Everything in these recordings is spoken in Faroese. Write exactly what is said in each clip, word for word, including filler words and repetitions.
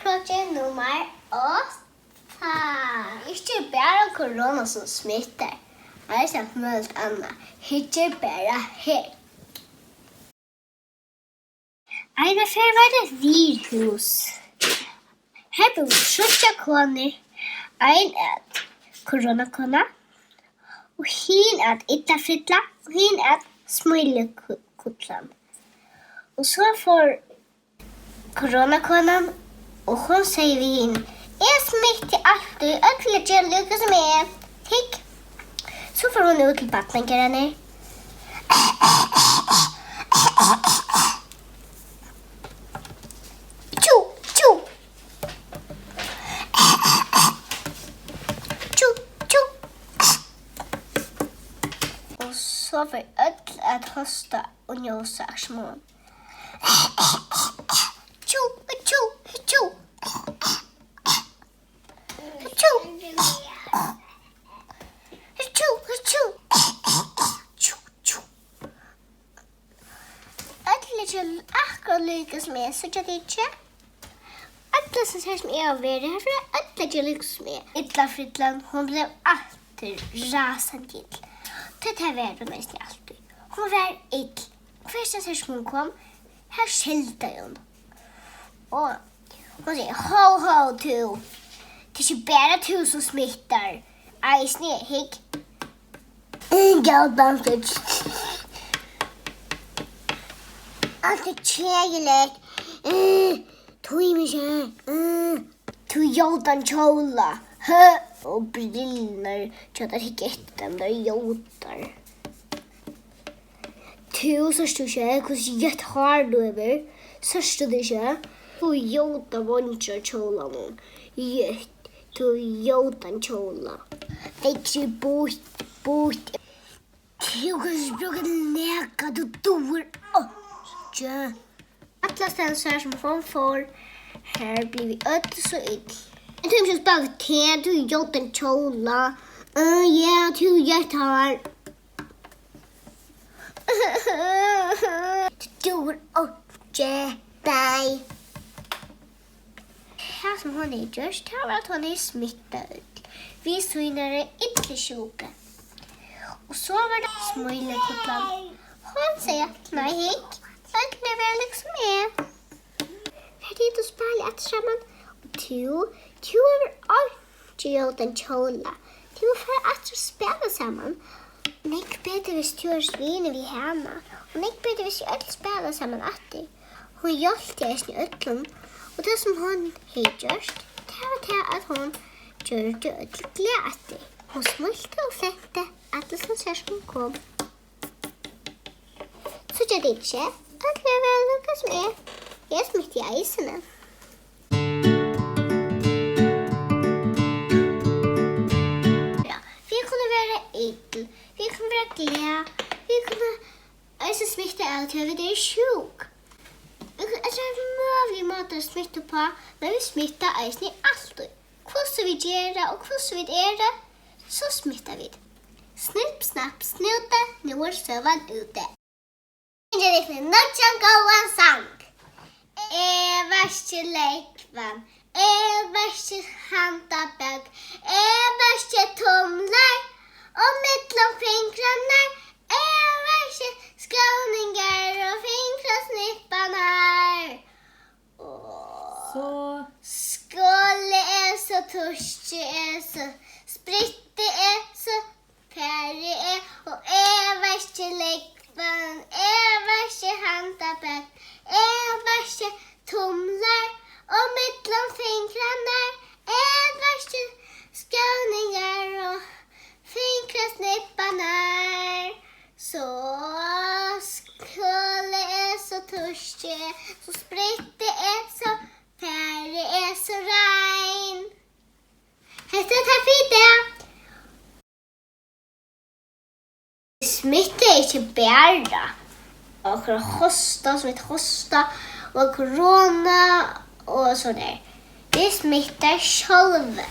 Klokkan nummar átta. Ikki bara korona sum smittar, eisini alt møguligt annað. Hyggið bara her. Eina ferð var tað eitt virus. Har búðu tríggjar konur. Ein æt koronakona, og hin æt illafrilla, og hin æt smílikullan. Og so fór koronakonan, og hon segði við hin: "Eg smitti altíð, øll gera líka sum eg. Hygg." So fór hon út til barnagarðarnar. Tjú, tjú. Tjú, tjú. Og so fóru øll at hosta og njósa, akkurát sum hon. Tjú, tjú, tjú. Tjú. Tjú, tjú. Tjú, tjú. Øll eru akkurát líka sum eg, síggja tit ikki? Øll sum sær sum eg havi verið, har fara øll at gera líka sum eg. Illafrillan, hon bleiv altíð rasandi ill. Tí tað var hon eisini altíð. Hon var ill. Hvør sær sum hon kom, har skeldaði hon. Og hon segði: "Ho, ho, tú. Tað er ikki bara tú sum smittar. Eisini eg, hygg." Góðan dag. Alt er keðiligt. Eh, tími ikki. Eh, tú ljótan kjóla. Hø, og brillurnar. Tjá, tær hygga eftir teimum, tær eru ljótar. Tú, sært tú ikki, hvussu ljótt hár tú hevur? Sært tú tað ikki? Tú ljóta veingir á kjólanum. Ljótt, tú ljótan kjóla. Veðrið býtt, býtt. Tú kanst ikki brúka til nakað, tú dugir einki. Allastaðni sær sum hon fór, har blivu øll so ill. Eg tími ikki at spæla við teg, tú ljótan kjóla. Øh, ja, tú ljótt hár. Tú dugir einki, bye. Tað sum hon hevði gjørt, tað var, at hon hevði smittað øll við sínari illu sjúku. Og so var tað smílikullan. Hon segði: "Nei, hygg, øll vilja vera líka sum eg. Far tit og spæla aftur saman. Og tú, tú hevur einki ljótan kjóla. Tú fara aftur at spæla saman. Nógv betri, viss tú ert vinur við hana. Og nógv betri, viss vit øll spæla saman aftur." Hon hjálpti eisini øllum. Og tað sum hon hevði gjørt, tað var tað, at hon gjørdi øll glað aftur. Hon smílti og flentti, allastaðni sum hon kom. Síggja tit ikki? Øll vilja vera líka sum eg. Eg smitti eisini. Ja, vit kunnu vera ill, vit kunnu vera glað, vit kunnu eisini smitta av tí at vit eru sjúk. Vit kunnu, tað eru møguligir mátar at smitta uppá, men vit smitta eisini altíð. Hvussu vit gera og hvussu vit eru, so smitta vit. Snipp, snapp, snúti, nú er søgan úti. Eg geri tykkum nýggjan góðan sang. Eg vaski lógvan, eg vaski handabak, eg vaski tumlar og millum fingrarnar, eg vaski skøvningar og fingrasnipparnar. Og so skoli eg, so turki eg, so spritti eg, so fari eg, og eg vaski lógvan, eg vaski handabak, eg vaski tumlar og millum fingrarnar, eg vaski skøvningar og fingrasnipparnar. So skoli eg, so turki eg, so spritti eg, so fari eg so rein. Hetta er tað fyri í dag. Smitta er ikki bara okkara hosta, sum vit hosta, og korona og so har. Vit smitta sjálvi.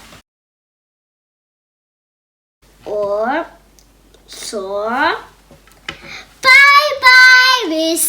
Og so bye bye, vit